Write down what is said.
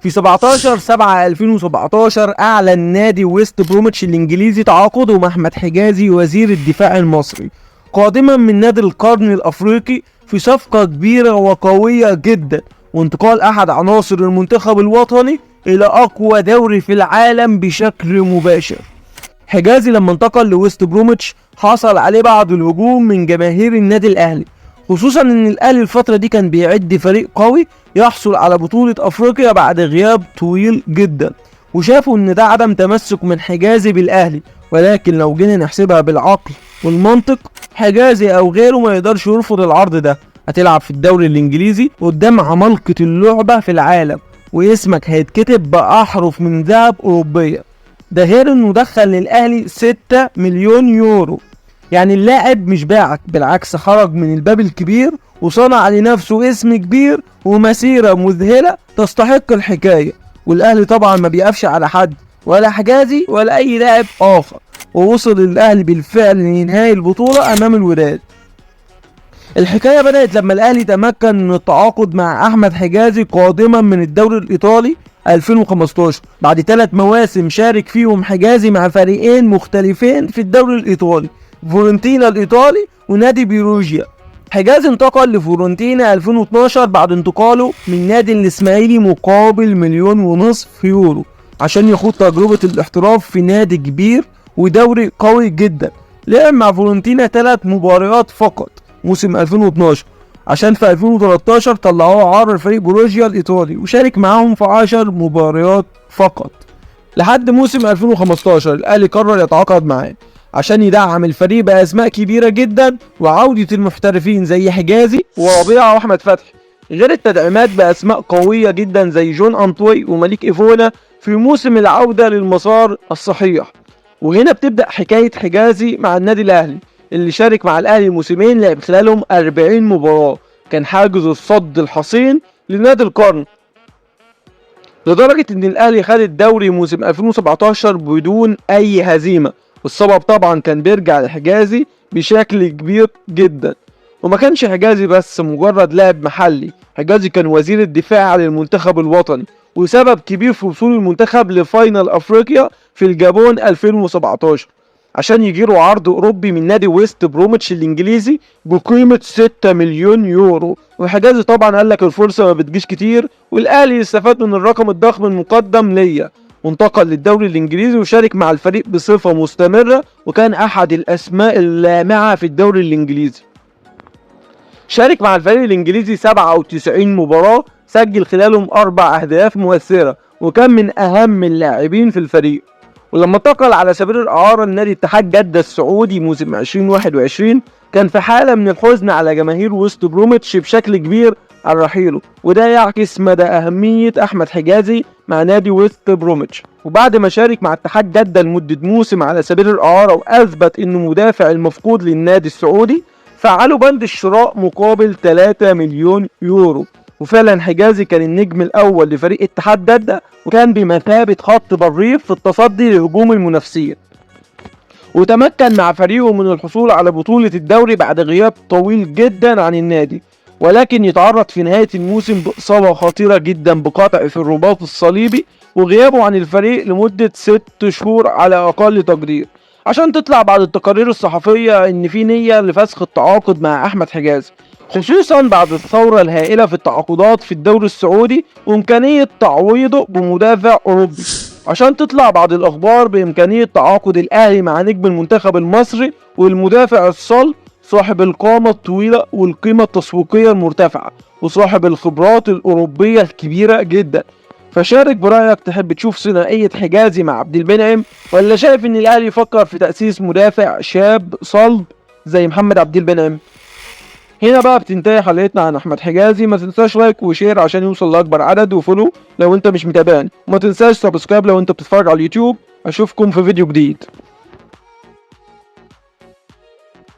في 17/7/2017 أعلن نادي ويست بروميتش الإنجليزي تعاقده مع أحمد حجازي وزير الدفاع المصري، قادما من نادي القرن الأفريقي في صفقة كبيرة وقوية جدا، وانتقال أحد عناصر المنتخب الوطني إلى أقوى دوري في العالم بشكل مباشر. حجازي لما انتقل لويست بروميتش حصل عليه بعض الهجوم من جماهير النادي الأهلي، خصوصا ان الاهلي الفترة دي كان بيعد فريق قوي يحصل على بطولة افريقيا بعد غياب طويل جدا، وشافوا ان ده عدم تمسك من حجازي بالاهلي. ولكن لو جينا نحسبها بالعقل والمنطق، حجازي او غيره ما يقدرش يرفض العرض ده. هتلعب في الدوري الانجليزي قدام عمالقة اللعبة في العالم، واسمك هيتكتب بأحرف من ذهب أوروبية. ده غير انه دخل للاهلي 6 مليون يورو. يعني اللاعب مش باعك، بالعكس خرج من الباب الكبير وصنع لنفسه اسم كبير ومسيرة مذهلة تستحق الحكاية. والاهلي طبعا ما بيقفش على حد، ولا حجازي ولا اي لاعب اخر، ووصل الاهلي بالفعل لنهائي البطولة امام الوداد. الحكاية بدأت لما الاهلي تمكن من التعاقد مع احمد حجازي قادما من الدوري الايطالي 2015 بعد 3 مواسم شارك فيهم حجازي مع فريقين مختلفين في الدوري الايطالي، فورنتينا الايطالي ونادي بيروجيا. حجازي انتقل لفورنتينا 2012 بعد انتقاله من نادي الاسماعيلي مقابل 1.5 مليون يورو عشان يخوض تجربة الاحتراف في نادي كبير ودوري قوي جدا. لعب مع فورنتينا 3 مباريات فقط موسم 2012، عشان في 2013 طلعوه عار لفريق بروجيا الايطالي وشارك معاهم في 10 مباريات فقط. لحد موسم 2015 الاهلي قرر يتعاقد معاه عشان يدعم الفريق بأسماء كبيرة جدا وعودة المحترفين زي حجازي وربيعة وأحمد فتحي، غير التدعيمات بأسماء قوية جدا زي جون أنطوي ومليك إيفونا في موسم العودة للمسار الصحيح. وهنا بتبدأ حكاية حجازي مع النادي الأهلي، اللي شارك مع الأهلي موسمين لعب خلالهم 40 مباراة، كان حاجز الصد الحصين لنادي القرن، لدرجة إن الأهلي خد الدوري موسم 2017 بدون أي هزيمة. والسبب طبعا كان بيرجع لحجازي بشكل كبير جدا. وما كانش حجازي بس مجرد لاعب محلي، حجازي كان وزير الدفاع للمنتخب الوطني وسبب كبير في وصول المنتخب ل final افريقيا في الجابون 2017 عشان يجيله عرض اوروبي من نادي ويست بروميتش الانجليزي بقيمة 6 مليون يورو. وحجازي طبعا قال لك الفرصة ما بتجيش كتير، والاهلي استفاد من الرقم الضخم المقدم ليا، وانتقل للدوري الانجليزي وشارك مع الفريق بصفة مستمرة، وكان احد الاسماء اللامعة في الدوري الانجليزي. شارك مع الفريق الانجليزي 97 مباراة، سجل خلالهم 4 اهداف مؤثرة، وكان من اهم اللاعبين في الفريق. ولما انتقل على سبيل الاعارة لنادي اتحاد جدة السعودي موسم 2021 كان في حالة من الحزن على جماهير ويست بروميتش بشكل كبير على رحيله، وده يعكس مدى أهمية أحمد حجازي مع نادي ويست بروميتش. وبعد ما شارك مع اتحاد جدة لمدة موسم على سبيل الإعارة وأثبت إنه مدافع المفقود للنادي السعودي، فعلوا بند الشراء مقابل 3 مليون يورو. وفعلا حجازي كان النجم الأول لفريق اتحاد جدة، وكان بمثابة خط بريف في التصدي لهجوم المنافسين، وتمكن مع فريقه من الحصول على بطولة الدوري بعد غياب طويل جدا عن النادي. ولكن يتعرض في نهاية الموسم بإصابة خطيرة جدا بقطع في الرباط الصليبي وغيابه عن الفريق لمدة 6 شهور على أقل تقدير، عشان تطلع بعد التقارير الصحفية إن في نية لفسخ التعاقد مع أحمد حجازي، خصوصا بعد الثورة الهائلة في التعاقدات في الدوري السعودي وإمكانية تعويضه بمدافع أوروبي، عشان تطلع بعض الأخبار بإمكانية تعاقد الأهلي مع نجم المنتخب المصري والمدافع الصلب صاحب القامة الطويلة والقيمة التسويقية المرتفعة وصاحب الخبرات الأوروبية الكبيرة جدا. فشارك برأيك، تحب تشوف ثنائية حجازي مع عبد المنعم، ولا شايف ان الأهلي يفكر في تأسيس مدافع شاب صلب زي محمد عبد المنعم؟ هنا بقى بتنتهي حلقتنا عن احمد حجازي. ما تنساش like و share عشان يوصل لاكبر عدد، و follow لو انت مش متابعني، وما تنساش subscribe لو انت بتتفرج على اليوتيوب. اشوفكم في فيديو جديد.